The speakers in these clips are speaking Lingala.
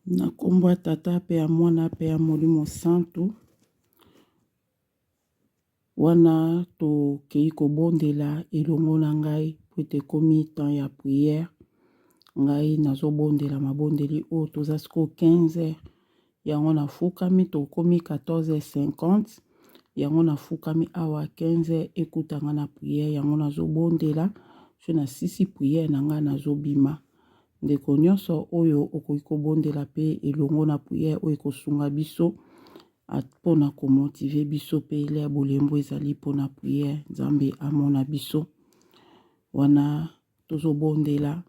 Na nkombo ya Tata mpe ya Mwana mpe ya Molimo Santu, wana tokei kobondela elongo na ngai mpo ete ekomi temps ya prière. Ngai nazobondela mabondeli oyo toza sikoyo 15 heures yango nafukami tokomi 14h50 yango nafukami awa 15 heures ekuta nga na prière yango nazobondela so nasisi prière na ngai nazobima. Ndeko nyonso oyo okoki kobondela pe elongo na prière oyo ekosunga biso mpo na komotive biso pe lia bolembu ezali mpo na prière Nzambe amona biso wana tozobondela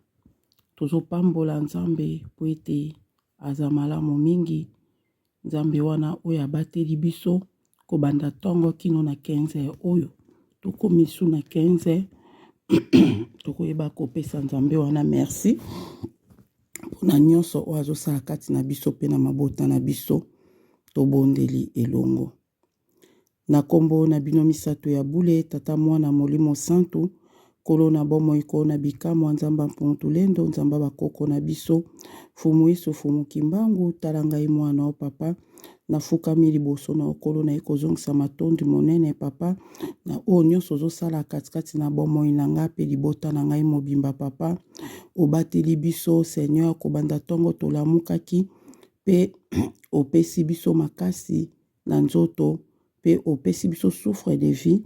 tozopambola Nzambe mpo ete aza malamu mingi Nzambe wana oyo abateli biso kobanda ntongo kino na 15 heures oyo tokomi su na 15 heures tokoyeba kopesa Nzambe wana merci mpona nyonso oyo azosala kati na biso mpe na mabota na biso tobondeli elongo. Na kombo na bino misato ya bule, Tata, Mwana, Molimo Santu, Nkolo na bomoi, Nkolo na bikamwa, Nzambe ya Mpungu Tulendo, Nzambe ya bakoko na biso, Mfumu Yesu, Mfumu Kimbangu, tala ngai mwana na yo Papa, nafukami liboso na yo Nkolo, naye kozongisa matondi monene Papa, na oyo nyonso ozosala katikati na bomoi na ngai mpe libota na ngai mobimba Papa, obateli biso Seigneur kobanda ntongo tolamukaki mpe opesi biso makasi na nzoto pe opesi biso souffre de vie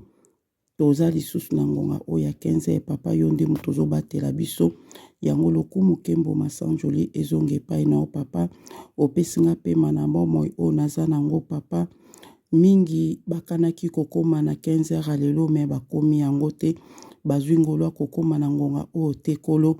toza lisusu na ngonga oyo ya 15 heures papa yo nde moto ozobatela biso yango lokumu kembo masanjoli ezonga epai na yo papa opesi nga pema na bomoi oyo naza nango papa mingi bakanaki kokoma na 15 heures ya lelo me bakomi yango te bazwi ngolu ya kokoma na ngonga oyo te kolo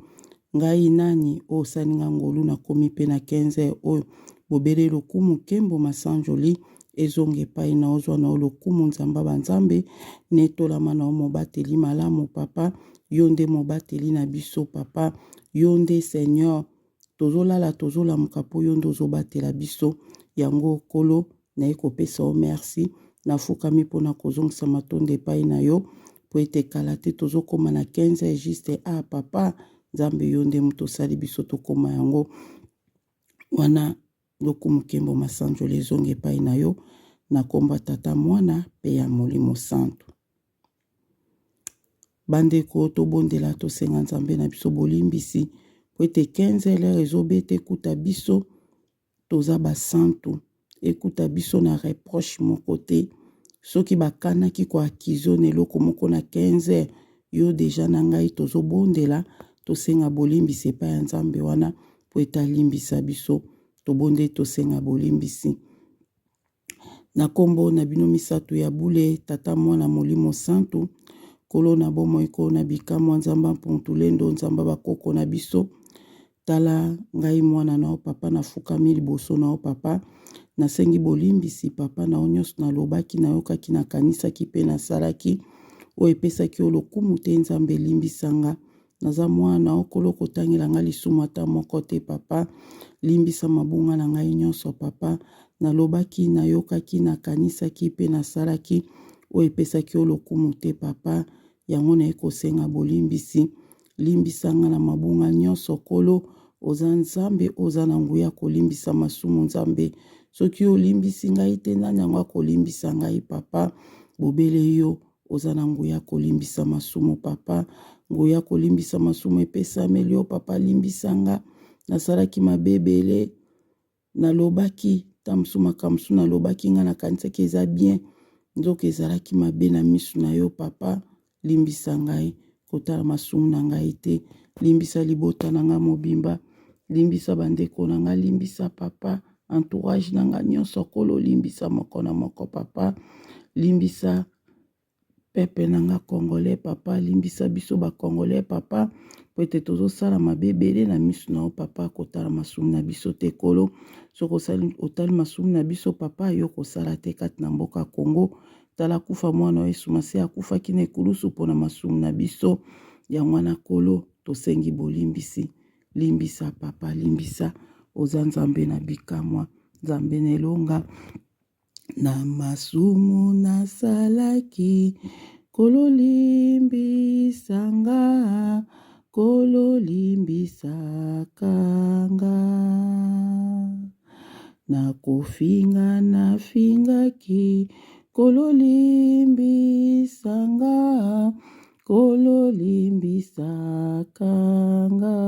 Ngai nani oyo osali nga ngolu nakomi pe na 15 heures oyo bobele lokumu nkembo masanjoli ezonga epai na yo zwa na yo lokumu nzamba ba nzambe netolama na yo mobateli malamu papa yo nde mobateli na biso papa yo nde seigneur tozolala tozolamuka po yo nde ozobatela biso yango nkolo Naye kopesa yo merci. Nafukami mpo na kozongisa matondo epai na yo mpo ete kala te tozokoma na 15 heures juste. Ah papa, Nzambe yo nde moto osali biso tokoma yango wana. Lokumu, nkembo, masanjoli ezonga epai na yo na kombo ya Tata, Mwana mpe ya Molimo Santu. Bandeko tobondela tosenga Nzambe na biso bolimbisi mpo ete 15 heures ezobeta ekuta biso toza ba santu ekuta biso na reproche moko te soki bakanaki ko accuser yo na eloko moko na 15 heures yo deja na ngai tozobondela tosenga bolimbisi epai ya nzambe wana mpo ete alimbisa biso tobondeli tosenga bolimbisi na kombo na bino misato ya bule tata mwana molimo santu nkolo na bomoi nkolo na bikamwa nzambe mpuntulendo nzambe bakoko na biso Tala ngai mwana na yo papa nafukami liboso na yo papa nasengi bolimbisi papa na yo nyonso nalobaki nayokaki nakanisaki mpe nasalaki oyo epesaki yo lokumu te nzambe limbisa nga naza mwana na yo kolo kotangela nga lisumu ata moko te papa limbisa mabunga na ngai nyonso papa nalobaki nayokaki nakanisaki mpe nasalaki oyo epesaki yo lokumu te papa yango naye kosenga bolimbisi Limbisa nga na mabunga nyonso Nkolo, oza Nzambe oza na nguya kolimbisa masumu Nzambe. Soki olimbisi ngai te nani yango akolimbisa ngai papa? Bobele yo oza na nguya kolimbisa masumu papa. Nguya kolimbisa masumu epesameli yo papa, limbisa nga. Nasalaki mabe ebele. Nalobaki ta mosusu makambo mosusu nalobaki ngai nakanisaki eza bien nzoka ezalaki mabe na misu na yo papa limbisa ngai kotala masumu na ngai te limbisa libota na ngai mobimba limbisa bandeko na ngai limbisa papa entourage na ngai nyonso kolo limbisa moko na moko papa limbisa Peuple na nga congolais papa limbisa biso ba congolais papa po ete tozosala mabe ebele na misu na yo papa kotala masumu na biso te kolo soki osali otali masumu na biso papa yo kosala te kati na mboka Congo tala kufa mwana wa Yesu Masiya akufaki na ekulusu mpo na masumu na biso yango wana kolo tosengi bolimbisi limbisa papa limbisa oza nzambe na bikamwa nzambe na elonga Na masumu nasalaki, Nkolo limbisa nga, Nkolo limbisaka nga. Na kofinga nafingaki, Nkolo limbisa nga, Nkolo limbisaka nga.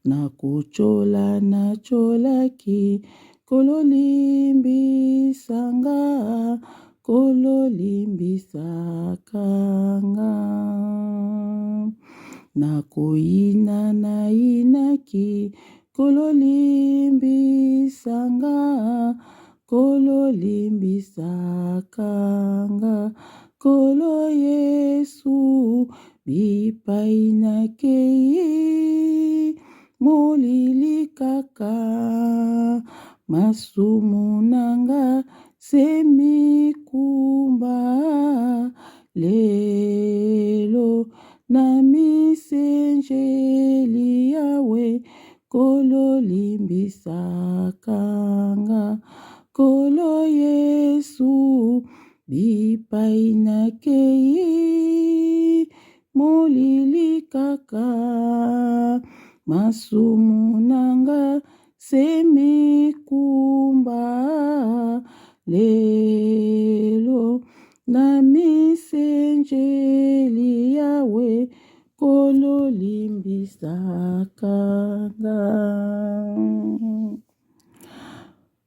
Na kotyola natyolaki, Nkolo limbisa nga, Nkolo limbisaka nga. Na koyina nayinaki, Nkolo limbisa nga, Nkolo limbisaka nga, Nkolo Yesu bipai nakei molili kaka masumu na nga se mikumba lelo na misenjeli Yawe Nkolo limbisaka nga Nkolo Yesu bipai nakei molili kaka masumu na nga se mikumba lelo na misenjeli Yawe Nkolo limbisaka nga.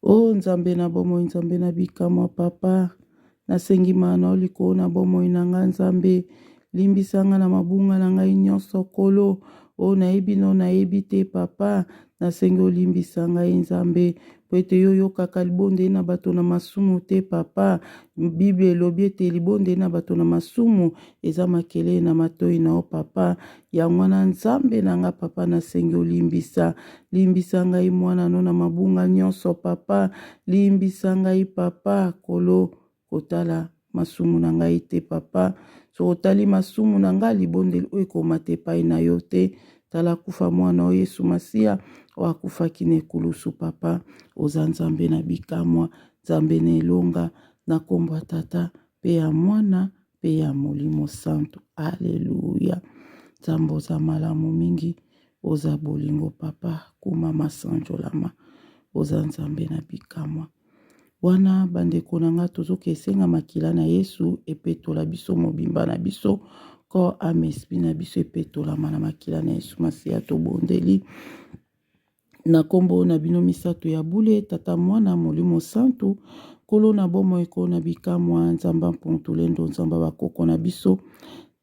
O Nzambe na bomoi, Nzambe na bikamwa, Papa, nasengi mawa na yo likolo na bomoi na ngai, Nzambe. Limbisa ngai na mabunga na ngai nyonso, Nkolo. Oyo nayebi na oyo nayebi te, Papa, nasengi olimbisa ngai, Nzambe. Mpo ete yo oyokaka libondeli na bato na masumu te, Papa. Biblia elobi ete libondeli na bato na masumu eza makelele na matoi na yo, Papa. Yango wana, Nzambe na nga, Papa, nasengi olimbisa. Limbisa ngai mwana no na mabunga nyonso, Papa. Limbisa ngai, Papa. Nkolo, kotala masumu na ngai te, Papa. Soki otali masumu na ngai, libondeli oyo ekomata epai na yo te. Tala kufa mwana oyo Yesu Masiya, oyo akufaki na ekulusu, Papa. Oza Nzambe na bikamwa, Nzambe na elonga, na kombo ya Tata pe ya Mwana pe ya Molimo Santu. Aleluya. Nzambe oza malamu mingi, oza bolingo Papa, kumama sanjolama, oza Nzambe na bikamwa. Wana bandeko na nga tozoka esenga makila na Yesu epetola biso mobimba na biso corps ame esprit na biso epetolama na makila na Yesu Masiya tobondeli Na kombo na bino misatu ya bule, Tata, Mwana, Molimo Santu, Nkolo na bomoi, Nkolo na bikamwa, Nzambe mpuntulendo, Nzambe ba koko na biso.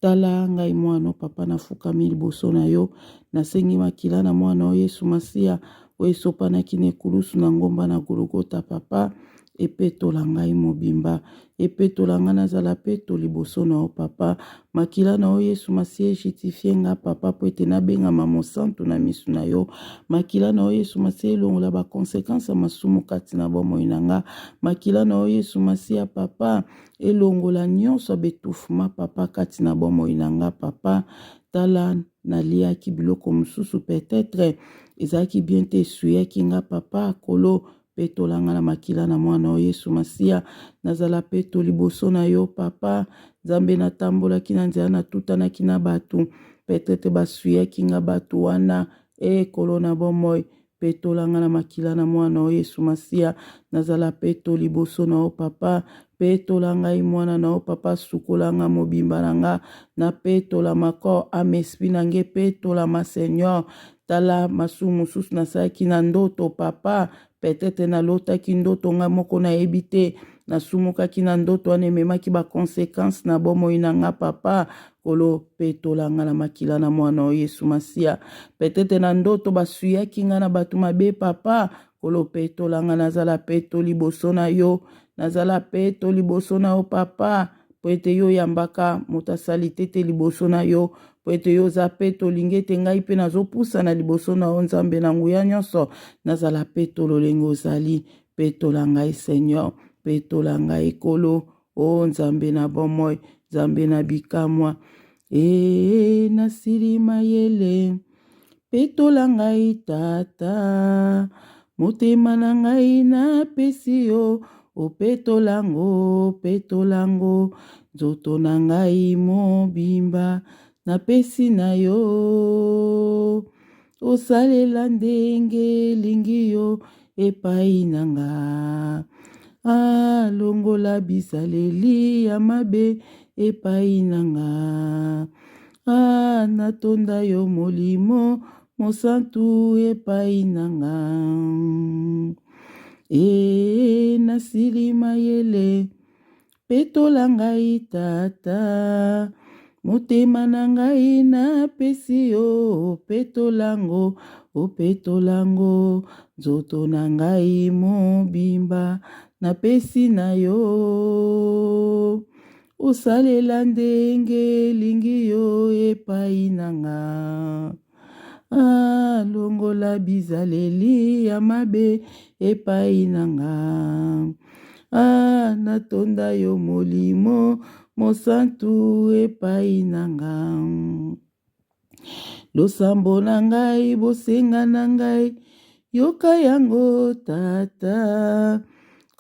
Tala ngai mwana papa nafukami liboso na yo, nasengi makila na mwana oyo Yesu Masiya oyo esopanaki na ekulusu na ngomba na Gologota papa epetola ngai mobimba epetola ngai nazala peto liboso na yo papa makila na yo Yesu Masiya ejutifie nga papa mpo ete nabengama mosantu na miso na yo makila na yo Yesu Masiya elongola ba consequence ya masumu kati na bomoi na nga makila na yo Yesu Masiya papa elongola nyonso ya betouffement papa kati na bomoi na nga papa tala naliaki biloko mosusu peut-être ezalaki bien te esuyaki nga papa kolo Petola nga na makila na mwana yo Yesu Masiya, nazala peto liboso na yo papa. Nzambe natambolaki na nzela natutanaki na bato, peut-etre basuyaki nga bato wana, e Nkolo na bomoi, petola nga na makila na mwana yo Yesu Masiya, nazala peto liboso na yo papa. Petola ngai mwana na yo papa, sukola nga mobimba na nga, napetolama corps ame esprit na nge petolama Seigneur. Tala masumu mosusu nasalaki na ndoto papa, peut-etre nalotaki ndoto ngai moko nayebi te, nasumukaki na ndoto wana ememaki ba consequences na bomoi na nga papa. Nkolo petola nga na makila na mwana oyo Yesu Masiya. Peut-etre na ndoto basuyaki nga na bato mabe papa. Nkolo petola nga nazala peto liboso na yo, nazala peto liboso na yo papa. Mpo ete yo oyambaka moto ya salite te liboso na yo, mpo ete yo oza peto, olingi ete ngai mpe nazopusana liboso na yo, Nzambe na nguya nyonso, nazala peto lolenge ozali. Petola ngai Seigneur, petola ngai Nkolo, o Nzambe na bomoi, Nzambe na bikamwa. Ee, nasili mayele. Petola ngai tata, motema na ngai napesi yo, opetola ngo, petola ngo, nzoto na ngai mobimba napesi na yo. Osalela ndenge elingi yo epai na nga. Ah, longola bizaleli ya mabe epai na nga. Ah, natonda yo molimo mosantu epai na nga. E nasili mayele. Petola ngai tata, motema na ngai napesi yo, opetola ngo, opetola ngo, nzoto na ngai mobimba napesi na yo. Osalela ndenge elingi yo epai na nga. Ah, longola bizaleli ya mabe epai na nga. Ah, natonda yo molimo mosantu epai na nga. Losambo na ngai, bosenga na ngai, yoka yango tata.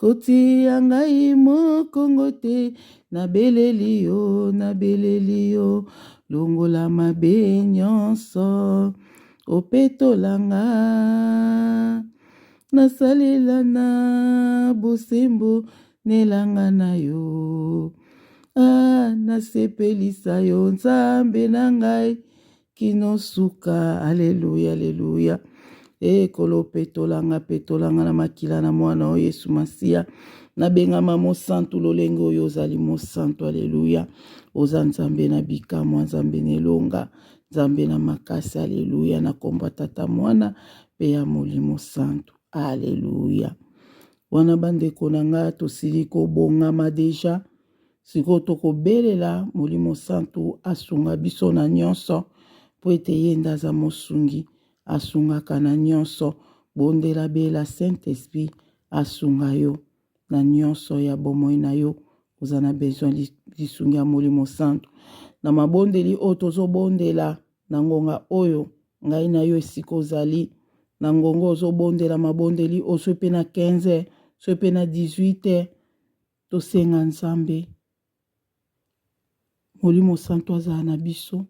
Kotia ngai mokongo te, nabeleli yo, nabeleli yo, longola mabe nyonso, opetola nga. Nasalela na bosembo nelanga na yo. Ah, nasepelisa yo Nzambe na ngai kino suka. Aleluya, aleluya. E Nkolo, petola nga, petola nga na makila na mwana oyo Yesu Masiya. Nabengama mosantu lolenge oyo ozali mosantu. Aleluya. Oza Nzambe na bikamwa, Nzambe na elonga, Nzambe na makasi. Aleluya. Na kombo ya Tata, Mwana mpe ya Molimo Santu. Aleluya. Wana bandeko na nga tosili kobongama deja. Sikoyo tokobelela Molimo Santu asunga biso na nyonso, mpo ete ye nde aza mosungi, asungaka na nyonso. Bondela bela Saint-Esprit asunga yo na nyonso ya bomoi na yo. Oza na besoin lisungi ya Molimo Santu. Na mabondeli oyo tozobondela na ngonga oyo, ngai na yo esika ozali na ngonga ozobondela mabondeli oyo, soki mpe na 15, soki mpe na 18, Tosenga Nzambe Molimo Santu azala na biso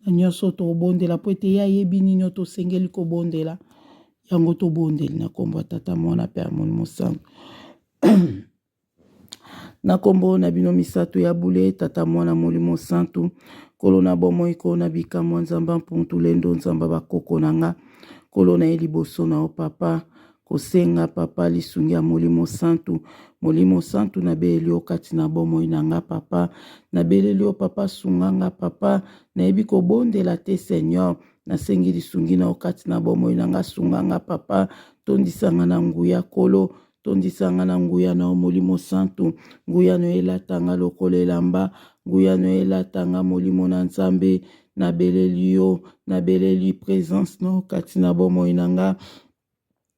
na nyonso tokobondela, mpo ete ye ayebi nini oyo tosengeli kobondela. Yango tobondeli na nkombo ya Tata, Mwana mpe ya Molimo Santu. Na nkombo na bino misato ya bule, Tata, Mwana, Molimo Santu, Nkolo na bomoi, Nkolo na bikamwa, Nzambe mpuntu lendo, Nzambe bakoko na nga, Nkolo na ye liboso na yo Papa, Kosenga papa lisungi ya molimo santu molimo santu nabeleli yo kati na bomoi na nga papa nabeleli yo papa sunga nga papa nayebi kobondela te seigneur nasengi lisungi na yo kati na bomoi na nga sunga nga papa tondisa nga na nguya kolo tondisa nga na nguya na yo molimo santu nguya no elata nga lokola elamba nguya no elata nga molimo na nzambe nabeleli yo nabeleli presence na yo kati na bomoi na nga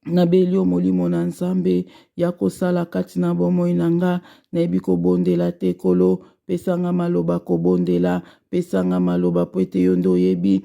Nabeli yo molimo na Nzambe ya kosala kati na bomoi na nga. Nayebi kobondela te Nkolo, pesa nga maloba kobondela, pesa nga maloba po ete yo nde oyebi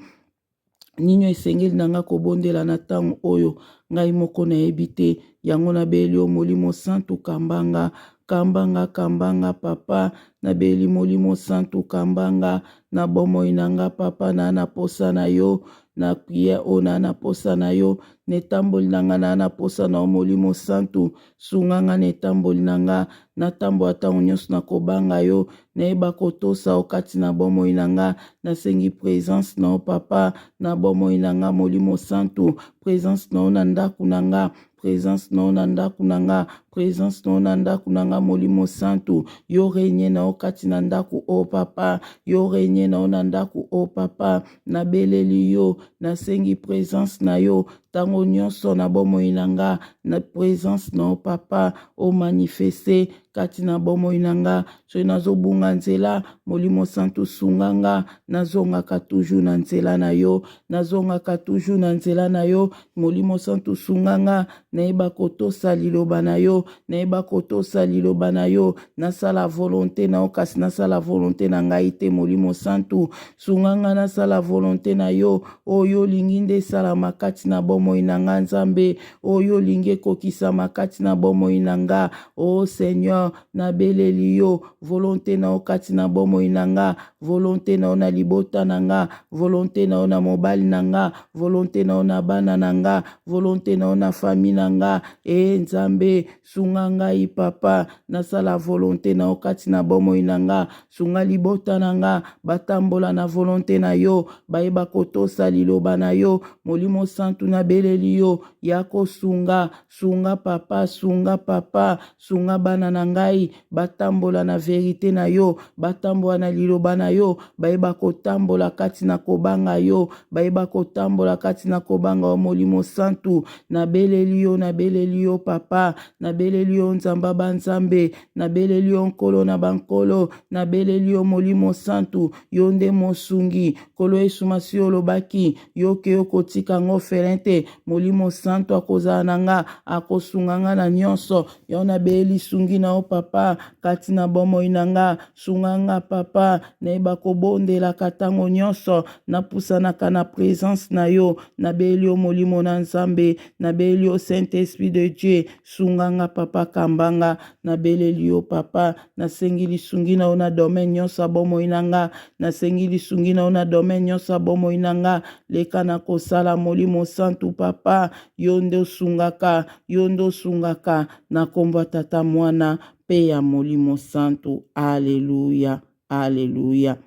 nini esengeli na nga kobondela na ntango oyo ngai moko nayebi te. Yango nabeli yo molimo santu kamba nga, kamba nga, kamba nga papa. Nabeli molimo santu kamba nga na bomoi na nga papa, na na posa na yo na prière oyo na na posa na yo na etamboli na nga na na posa na yo molimo santu sunga nga na etamboli na nga natambola ntango nyonso na kobanga yo nayeba kotosa yo kati na bomoi na nga nasengi presence na yo papa na bomoi na nga molimo santu presence na yo na ndako na nga presence na yo na ndako na nga presence na yo na ndako na nga molimo santu yo règne na yo kati na ndako o papa yo règne na yo na ndako o papa nabeleli yo nasengi presence na yo ntango nyonso na bomoi na nga na presence na yo papa omanifeste kati na bomoi na nga soki nazobunga nzela molimo santu sunga nga nazongaka toujours na nzela na yo nazongaka toujours na nzela na yo molimo santu sunga nga nayeba kotosa liloba na yo nayeba kotosa liloba na yo nasala volonte na yo kasi nasala volonte na ngai te molimo santu sunga nga nasala volonte na yo oyo olingi nde esalama kati na bomoi na nga nzambe oyo olingi ekokisama kati na bomoi na nga o oh, seigneur. Seigneur, nabeleli yo volonté na yo kati na bomoi na nga, volonté na yo na libota na nga, volonté na yo na mobali na nga, volonté na yo na bana na nga, volonté na yo na famille na nga. E Nzambe, sunga ngai papa, nasala volonté na yo kati na bomoi na nga, sunga libota na nga batambola na volonté na yo, bayeba kotosa liloba na yo. Molimo Santu, nabeleli yo, ya kosunga, sunga papa, sunga papa, sunga bana na ngai batambola na verite na yo, batambola na liloba na yo, bayeba kotambola kati na kobanga yo, bayeba kotambola kati na kobanga yo. Molimo Santu, nabeleli yo, nabeleli yo papa, nabeleli yo Nzamba banzambe, nabeleli yo Nkolo na bankolo, nabeleli yo Molimo Santu, yo nde mosungi. Nkolo Yesu Masiya, olobaki yo ke yo kotika ngo orphelin te, Molimo Santu akozala na nga, akosunga nga na nyonso. Yo nabeleli lisungi na yo papa kati na bomoi na nga, sunga nga papa, nayeba kobondelaka ntango nyonso, napusanaka na présence na yo. Nabeleli yo Molimo na Nzambe, nabeleli yo Saint Esprit de Dieu, sunga nga papa, kamba nga. Nabeleli yo papa, nasengi lisungi na yo na domaine nyonso ya bomoi na nga, nasengi lisungi na yo na domaine nyonso ya bomoi na nga. Leka na kosala, Molimo Santu papa, yo nde osungaka, yo nde osungaka. Na nkombo ya Tata, Mwana mpe ya Molimo Santu, aleluya, aleluya.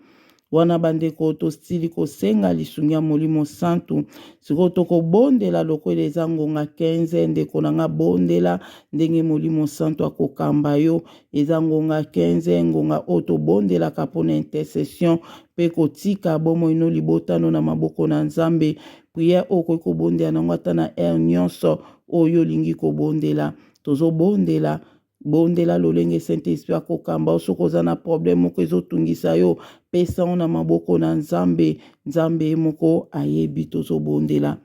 Wana bandeko, tosili kosenga lisungi ya Molimo Santu, sikoyo tokobondela lokola eza ngonga 15. Ndeko na nga, bondela ndenge Molimo Santu akokamba yo. Eza ngonga 15, ngonga oyo tobondelaka mpona intercession mpe kotika bomoi no libotano na maboko na Nzambe. Prière oyo okoki kobondela nango ata na heure nyonso oyo olingi kobondela. Tozobondela, bondela lolenge Saint Esprit akokamba yo. Soki oza na problème moko ezotungisa yo, pesa ngo na maboko na Nzambe, Nzambe ye moko ayebi. Tozobondela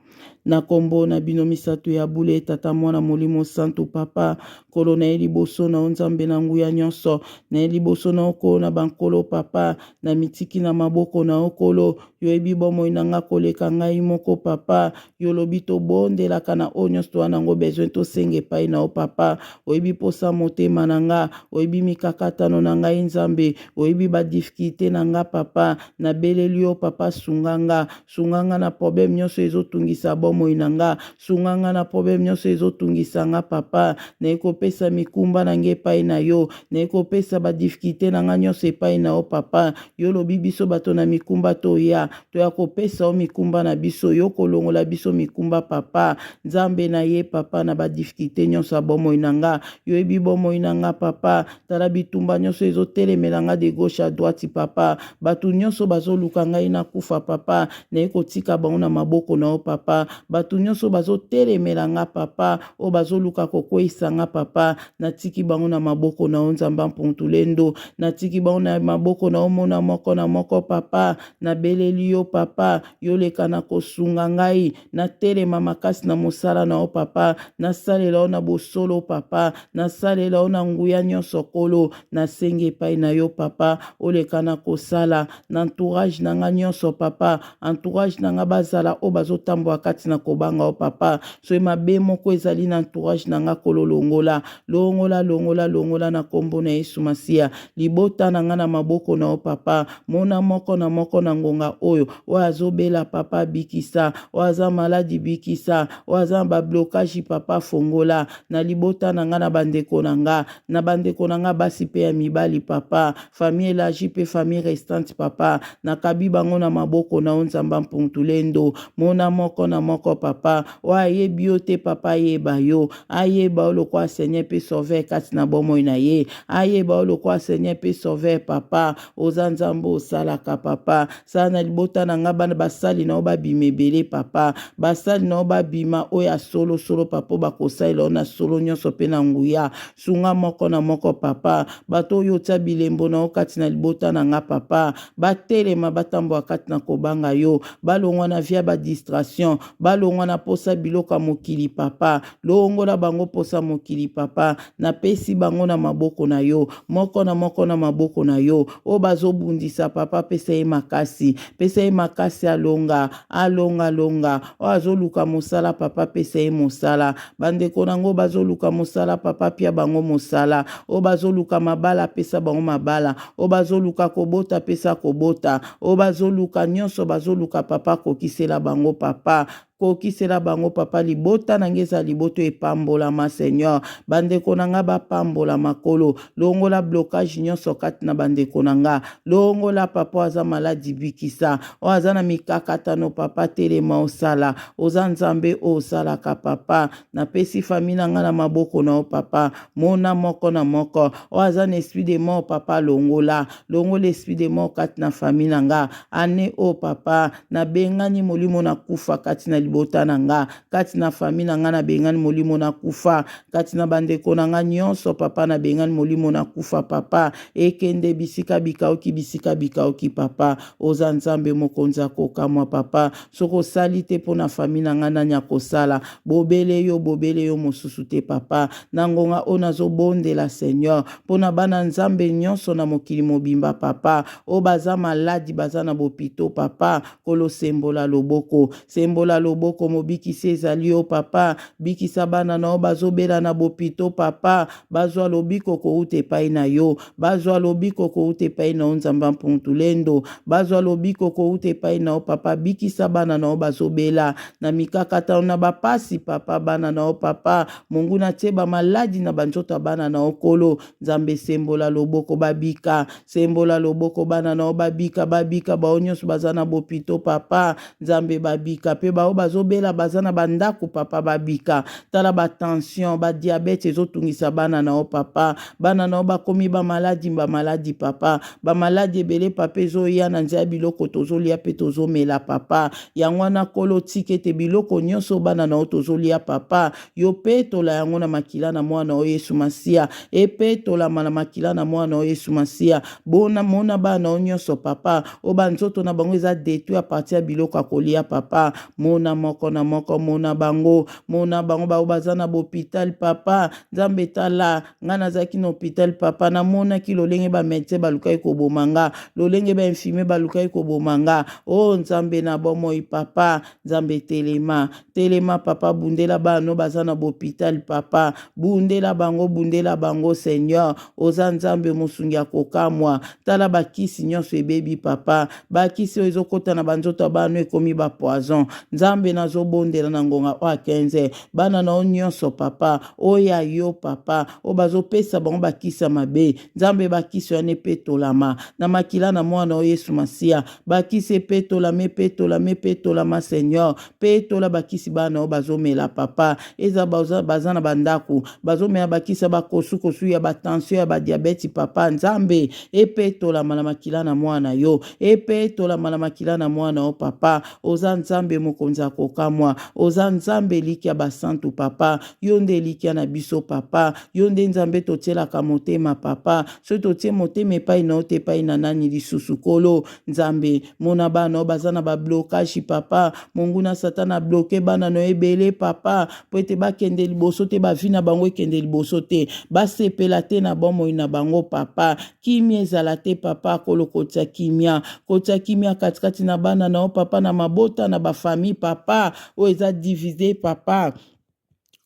na nkombo na bino misato ya bule, Tata, Mwana, Molimo Santu. Papa Nkolo, na ye liboso na yo, Nzambe na nguya nyonso, na ye liboso na yo, Nkolo na bankolo. Papa, na mitiki na maboko na yo, Nkolo. Yoyebi bomoi na nga koleka ngai moko. Papa, yo olobi tobondelaka na oyo nyonso toza nango besoin, tosenga epai na yo. Papa, oyebi mposa motema na nga, oyebi mikakatano na ngai. Nzambe, oyebi badifficulté na nga. Papa, nabeleli yo papa, sunga nga, sunga nga na problème nyonso ezotungisa bomoi na nga, sunga nga na problème nyonso ezotungisa nga. Papa, naye kopesa mikumba na ngai epai na yo, naye kopesa badifficulté na nga nyonso epai na yo. Papa, yo olobi biso bato na mikumba toya, toya kopesa yo mikumba na biso, yo kolongola biso mikumba. Papa Nzambe na ye, papa, na badifficulté nyonso ya bomoi na nga, yoyebi bomoi na nga. Papa, tala bitumba nyonso ezotelemela nga de gauche à droite. Papa, bato nyonso bazoluka ngai nakufa, papa, naye kotika bango na maboko na yo. Papa, bato nyonso bazotelemela nga, papa, oyo bazoluka kokweyisa nga, papa, natiki bango na maboko na yo. Nzambe mpuntulendo, natiki bango na maboko na yo, mona moko na moko. Papa, nabeleli yo papa, yoleka na kosunga ngai, natelema makasi na mosala na yo. Papa, nasalela yo na bosolo, papa, nasalela yo na nguya nyonso. Kolo, nasengi epai na yo papa, oleka na kosala na entourage na nga nyonso. Papa, entourage na nga bazala oyo bazotambola kati na kobanga yo. Papa, soki mabe moko ezali na entourage na nga, kolo, longola, longola, longola, longola na nkombo na Yesu Masiya. Libota na nga na maboko na yo papa, mona moko na moko na ngonga oyo. Oyo azobela, papa, bikisa. Oyo aza maladi, bikisa. Oyo aza na bablocage, papa, fongola. Na libota na nga, na bandeko na nga, na bandeko na nga basi mpe ya mibali, papa, famille élargie mpe famille restante, papa, nakabi bango na maboko na yo. Nzamba mpuntulendo, mona moko na moko. Papa, oyo ayebi yo te, papa, ayeba yo, ayeba yo lokola Seigneur mpe Sauveur kati na bomoi na ye, ayeba yo lokola Seigneur mpe Sauveur. Papa, oza Nzambe osalaka. Papa, sala na libota na nga, bana basali na yo babima ebele. Papa, basali na yo babima oyo ya solosolo, papa, oyo bakosalela yo na solo nyonso mpe na nguya. Sunga moko na moko, papa, bato oyo otia bilembo na yo kati na libota na nga, papa. papa. Batelema, batambola kati na kobanga yo. Balongwa na vie ya ba distraction, balongwa na posa biloko ya mokili papa. Longola bango posa mokili papa. Napesi bango na maboko na yo, moko na moko na maboko na yo. Oyo bazobundisa papa, pesa ye makasi, pesa ye makasi alonga, alonga longa. Oyo azoluka mosala papa, pesa ye mosala. Bandeko na ngo bazoluka mosala papa, pia bango mosala. Oyo bazoluka mabala, pesa bango mabala. Oyo bazoluka kobota, pesa kobota. Oyo bazoluka nyonso bazoluka papa, kokisela bango papa, kokisela bango papa. Libota na ngai eza libota epambolama Seigneur. Bandeko na nga bapambola makolo. Longola blocage nyonso kati na bandeko na nga. Longola papa oyo aza maladi, bikisa. Oyo aza na mikakatano papa, telema osala. Oza Nzambe oyo osalaka papa. Napesi famille na nga na maboko na yo papa. Mona moko na moko. Oyo aza na esprit de mort papa, longola, longola esprit de mort kati na famille na nga. Ane oyo papa, nabengani molimo na kufa kati na libota na nga, kati na famille na nga. Nabengani molimo na kufa kati na bandeko na nga nyonso papa. Nabengani molimo na kufa papa, ekende bisika bikauki, bisika bikauki papa. Oza Nzambe mokonzi akokamwa papa. Soki osali te mpo na famille na nga, nani akosala? Bobele yo, bobele yo, mosusu te papa. Na ngonga oyo nazobondela Seigneur mpo na bana Nzambe nyonso na mokili mobimba papa, oyo baza maladi, baza na bopito papa. Kolo, sembola loboko, sembola loboko. Mobikisi ezali yo papa. Bikisa bana na yo bazobela na bopito papa. Bazwa lobiko kouta epai na yo, bazwa lobiko kouta epai na yo Nzambe mpuntulendo, bazwa lobiko kouta epai na yo papa. Bikisa bana na yo bazobela na mikakatano, na bapasi papa. Bana na yo papa, monguna tie bamaladi na banzoto ya bana na yo. Kolo Nzambe, sembola loboko, babika. Sembola loboko, bana na yo babika, babika. Bao nyonso baza na bopito papa, Nzambe, babika. Mpe bao bazobela, baza na bandako papa, babika. Tala batension, badiabète ezotungisa bana na yo papa. Bana na yo bakomi bamaladi, bamaladi papa, bamaladi ebele papa, ezoya na nzela ya biloko tozolia mpe tozomela papa. Yango wana Kolo, tika ete biloko nyonso bana na yo tozolia papa, yo petola yango na makila na mwana oyo Yesu Masiya. Epetolama na makila na mwana oyo Yesu Masiya. Bona, mona bana oyo nyonso papa, oyo banzoto na bango eza détruit à partir ya biloko ya kolia papa. Mona moko na moko, mona bango, mona bango bao baza na bopital papa. Nzambe, tala ngai nazalaki na hôpital papa. Namonaki lolenge bamédecin balukaki koboma nga, lolenge bainfirmier balukaki koboma nga. O Nzambe na bomoi papa, Nzambe, telema, telema papa. Bundela bana baza na bopital papa, bundela bango, bundela bango Seigneur. Oza Nzambe mosungi ya kokamwa. Tala bakisi nyonso ebebi papa. Bakisi oyo ezokɔta na banzoto ya bana ekomi bapoison. Nzambe, nazobondela na ngonga oyo ya 15, bana na yo nyonso papa, oyo ya yo papa, oyo bazopesa bango bakisi ya mabe, Nzambe, bakisi wana epetolama na makila na mwana oyo Yesu Masiya. Bakisi epetolama, epetolama, epetolama Seigneur. Petola bakisi bana oyo bazomela papa. Eza baza na bandako, bazomela bakisi ya bakosukosu, ya batension, ya badiabète papa. Nzambe, epetolama na makila na mwana yo, epetolama na makila na mwana yo papa. Oza Nzambe mokonzi ya kokamwa, oza Nzambe elikya basantu papa. Yo nde elikya na biso papa, yo nde Nzambe totielaka motema papa. Soki totie motema epai na yo te, epai na nani lisusu? Kolo Nzambe, mona bana oyo baza na bablocage papa. Monguna Satana abloquer bana na yo ebele papa, mpo ete bakende liboso te, bavie na bango ekende liboso te, basepela te na bomoi na bango papa, kimia ezala te papa. Kolo, kotia kimia, kotia kimia katikati na bana na yo papa, na mabota, na bafamille papa, oyo eza divisé papa.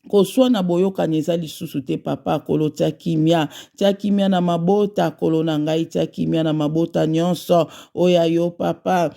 Koswana, boyokani eza lisusu te papa. Kolo, tia kimia, tia kimia na mabota. Kolo na ngai, tia kimia na mabota nyonso oyo ya yo papa.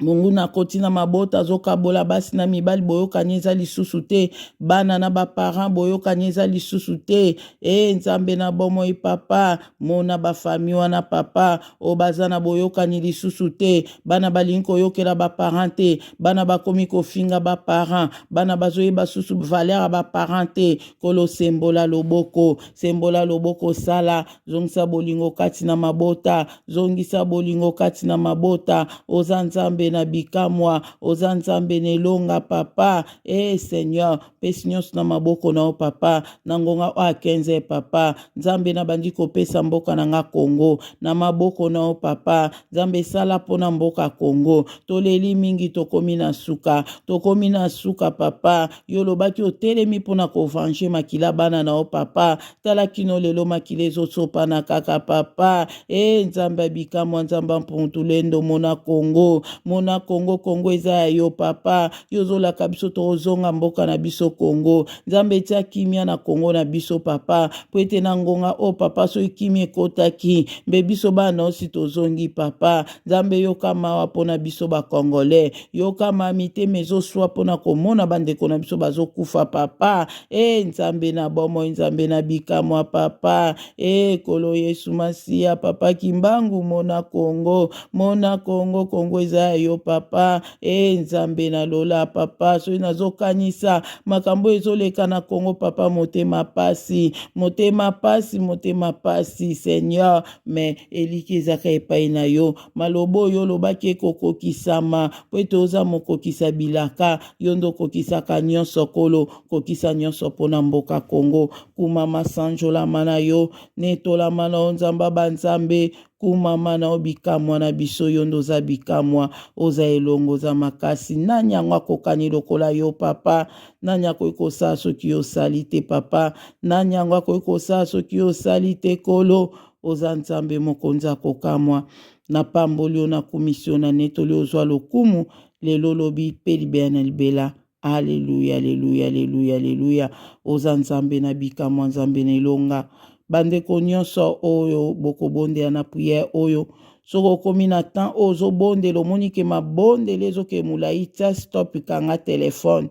Monguna akoti na mabota, azokabola basi na mibali, boyokani eza lisusu te. Bana na baparent, boyokani eza lisusu te. E Nzambe na bomoi papa, mona bafamille wana papa, oyo baza na boyokani lisusu te. Bana balingi koyokela baparent te, bana bakomi kofinga baparent, bana bazoyeba susu valeur ya baparent te. Kolo, sembola loboko, sembola loboko, sala, zongisa bolingo kati na mabota, zongisa bolingo kati na mabota. Oza Nzambe. Nzambe na bikamwa, oza Nzambe na elonga papa. E Seigneur, pesi nyonso na maboko na yo papa, na ngonga oyo ya 15 papa. Nzambe, nabandi kopesa mboka na nga Congo na maboko na yo papa. Nzambe, sala mpo na mboka Congo. Toleli mingi, tokomi na suka, tokomi na suka papa. Yo olobaki otelemi mpo na kovange makila bana na yo papa. Tala kino lelo makila ezosopana kaka papa. E Nzambe ya bikamwa, Nzambe ya mpuntulendo, mona Congo, mona Congo, Congo eza ya yo papa. Yo ozolaka biso tokozonga mboka na biso Congo. Nzambe, etia kimia na Congo na biso papa, po ete na ngonga oyo papa, soki kimia ekotaki mbe biso bana osi tozongi papa. Nzambe, yoka mawa mpona biso bakongolais, yoka mawa, mitema ezoswa mpona komona bandeko na biso bazokufa papa. E Nzambe na bomoi, Nzambe na bikamwa papa. E Kolo Yesu Masiya papa Kimbangu, mona Congo, mona Congo, Congo eza ya yo papa. E Nzambe na lola papa, soki nazokanisa makambo ezoleka na Congo papa, motema pasi, motema pasi, motema pasi Seigneur. Me eliki ezaka epai na yo, maloba oyo olobaki ekokokisama, po ete oza mokokisa bilaka. Yo nde okokisaka nyonso. Kolo, kokisa nyonso mpo na mboka Kongo. Kumama, sanjolama na yo, netolama na yo, Nzambe banzambe. Kumama na yo, bikamwa na biso. Yo nde oza bikamwa, oza elongo, oza makasi. Nani yango akokani lokola yo papa? Nani akoki kosala soki yo osali te papa? Nani yango akoki kosala soki yo osali te? Kolo, oza Nzambe mokonzi akokamwa. Napamboli yo, nakumisi yo, na netoli, ozwa lokumu lelo, lobi mpe libela na libela. Aleluya, aleluya, aleluya, aleluya. Oza Nzambe na bikamwa, Nzambe na elonga. Bandeko nyonso oyo bokobondela na priere oyo, soki okomi na temps oyo ozobondela, omoni ke mabondeli ezokee molai, tia stop, kanga telefone,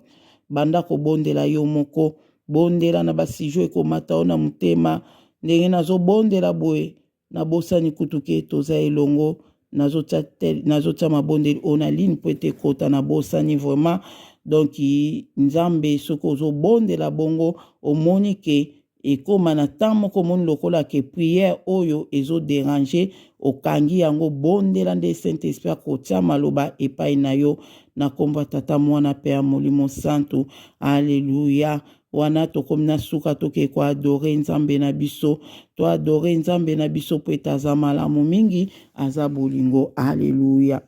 banda kobondela yo moko. Bondela na basijo ekomata yo na motema. Ndenge nazobondela boye, nabosani kutu ke toza elongo. Nazotia mabondeli oyo na ligne mpo ete ekota, nabosani vraiment. Donc Nzambe, soki ozobondela bongo, omoni ke ekóma na temps moko, omoni lokola ke prière oyo ezoderange, okangi yango, bondela nde Saint Esprit akotia maloba epai na yo. Na nkombo ya Tata, Mwana mpe ya Molimo Santu, alleluya. Wana tokomi na suka, tokei koadore Nzambe na biso. Toadore Nzambe na biso mpo ete aza malamu mingi, aza bolingo. Alleluya.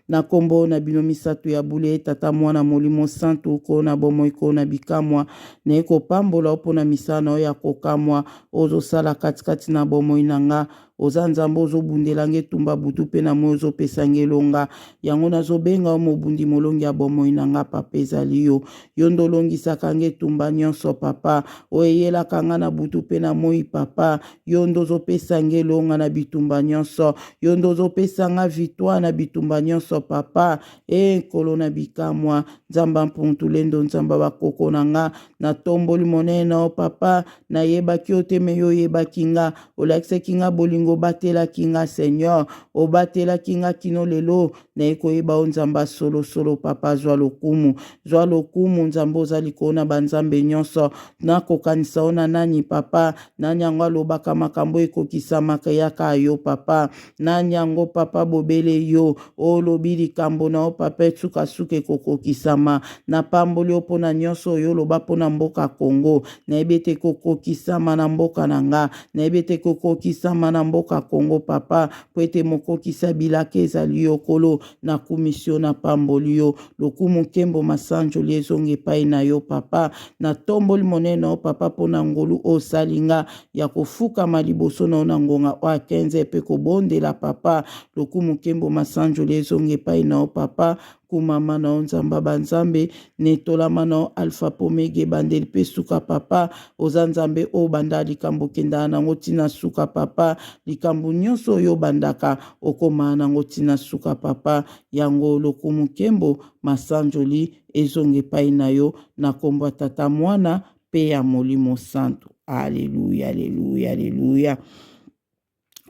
Na nkombo na bino misato ya bule, Tata, Mwana, Molimo Santu, ko na bomoi, ko na bikamwa, naye kopambola yo mpo na misala na yo ya kokamwa ozosala katikati na bomoi na nga. Oza Nzambe ozobundela nga etumba butu mpe na moi, ozopesa nga elonga. Yango nazobenga yo mobundi molongi ya bomoi na nga papa. Ezali yo, yo nde olongisaka nga etumba nyonso papa, oyo eyelaka nga na butu mpe na moi papa. Yo nde ozopesa nga elonga na bitumba nyonso, yo nde ozopesa nga victoire na bitumba nyonso papa. E Nkolo na bikamwa, Nzambe mpuntulendo, Nzambe bakoko na nga, natomboli monene na yo papa. Nayebaki yo te, me yo oyebaki nga, olakisaki nga bolingo, obatelaki nga Seigneur, obatelaki nga kino lelo. Naye koyeba yo Nzambe solosolo papa. Zwa lokumu, zwa lokumu Nzambe, oza likolo na banzambe nyonso. Nakokanisa yo na nani papa? Nani yango alobaka makambo ekokisamaka yaka yo papa? Nani yango papa? Bobele yo olobi likambo na yo papa, esukasuka ekokokisama. Napamboli yo mpona nyonso oyo oloba mpona mboka Kongo. Nayebi ete ekokokisama na mboka na nga, nayebi ete ekokokisama na mboka Kongo papa, po ete mokokisa bilaka ezali yo. Kolo, nakumisi yo, napamboli yo. Lokumu, nkembo, masanjoli ezonga epai na yo papa. Natomboli monene na yo papa mpo na ngolu oyo osali nga ya kofukama liboso na yo na ngonga oyo ya 15 mpe kobondela papa. Lokumu, nkembo, masanjoli ezonga epai na yo papa. Kumama na yo, Nzambe banzambe. Netolama na yo, Alpha mpe Omega, ebandeli mpe suka papa. Oza Nzambe oyo banda likambo, okendaka nango ntina suka papa. Likambo nyonso oyo obandaka, okomaka nango ntina suka papa. Yango lokumu, nkembo, masanjoli ezonga epai na yo, na nkombo ya Tata, Mwana mpe ya Molimo Santu. Aleluya, aleluya, aleluya.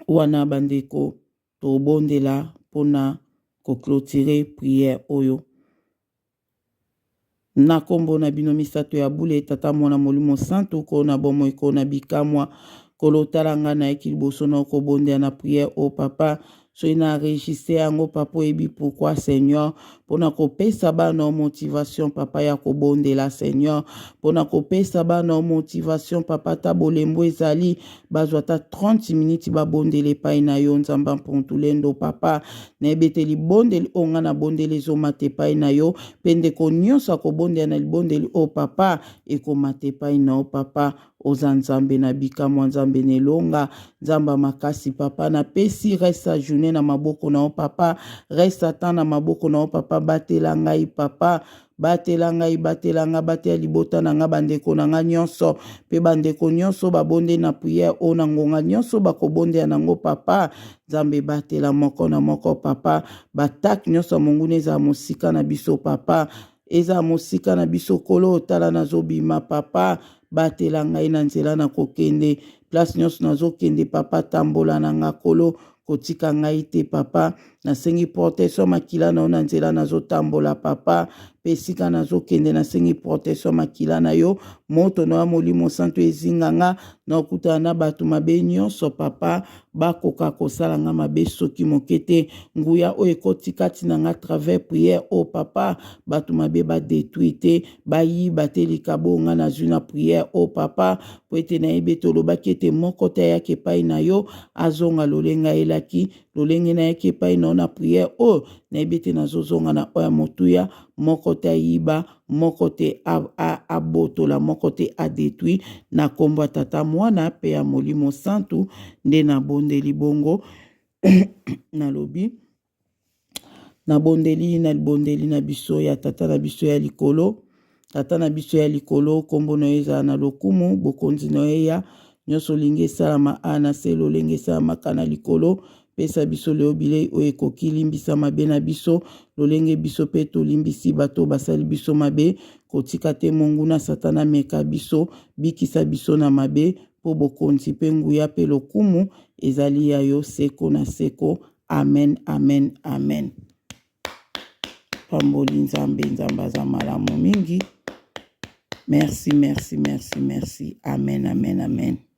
Wana bandeko, tobondela mpona koclôturer prière oyo na nkombo na bino misato ya bule, Tata, Mwana, Molimo Santu. Ko na bomoi, ko na bikamwa, Kolo, tala ngai nayeki liboso na okobondela na prière oyo papa. Soki na enregistre yango papa, oyebi pourquoi, Seigneur. Mpona kopesa bana motivation, papa, ya kobondela, Seigneur. Mpona kopesa bana motivation, papa, ata bolembo ezali, bazwa ata 30 minutes babondela epai na yo, Nzambe mpontulendo. Papa, nayebi ete libondeli oyo ngai nabondeli ezomata epai na yo, mpe ndeko nyonso akobondela na libondeli oyo, papa, ekomata epai na yo. Papa, oza Nzambe na bikamwa, Nzambe na elonga, Nzambe ya makasi. Papa, napesi reste ya journée na maboko na yo, papa, reste ya temps na maboko na yo, papa. Batela ngai, papa, batela ngai, batela ngai, batela libota na ngai, bandeko na ngai nyonso, mpe bandeko nyonso babondeli na prière oyo na ngonga nyonso bakobondela nango. Papa Nzambe, batela moko na moko, papa. Batake nyonso ya monguna ezala mosika na biso, papa, eza mosika na biso, Kolo. Tala, nazobima, papa, batela ngai na nzela na kokende, place nyonso nazokende, papa, tambola na nga, Kolo, kotika ngai te. Papa, nasengi protection makila na yo na nzela nazotambola, papa, mpe esika nazokende, nasengi protection makila na yo, moto na yo Molimo Santo ezinga nga, nakutana na bato mabe nyonso, papa, bakoka kosala nga mabe soki moke te. Nguya oyo ekoti kati na nga travers prière oyo, papa, bato mabe badétruire te, bayiba te likabo oyo nga nazwi na prière oyo, papa, po ete nayebi ete olobaki ete moko te ayaki epai na yo azonga lolenge ayelaki. Lolenge nayaki epai na yo na prière oyo, nayebi ete nazozonga na oyo ya motuya. Moko te ayiba, moko te abotola, moko te adétruire. Na nkombo ya Tata, Mwana mpe ya Molimo Santu nde nabondeli bongo. Nalobi, nabondeli na libondeli na biso ya Tata na biso ya likolo. Tata na biso ya likolo, nkombo na yo ezala na lokumu, bokonzi na yo eya, nyonso olingi esalama a na se lolenge esalamaka na likolo. Pesa biso lelo bilei oyo ekoki. Limbisa mabe na biso lolenge biso mpe tolimbisi bato basali biso mabe. Kotika te monguna Satana ameka biso, bikisa biso na mabe, mpo bokonzi mpe nguya mpe lokumu ezali ya yo seko na seko. Amen, amen, amen. Pamboli Nzambe, Nzambe aza malamu mingi. Merci, merci, merci, merci. Amen, amen, amen.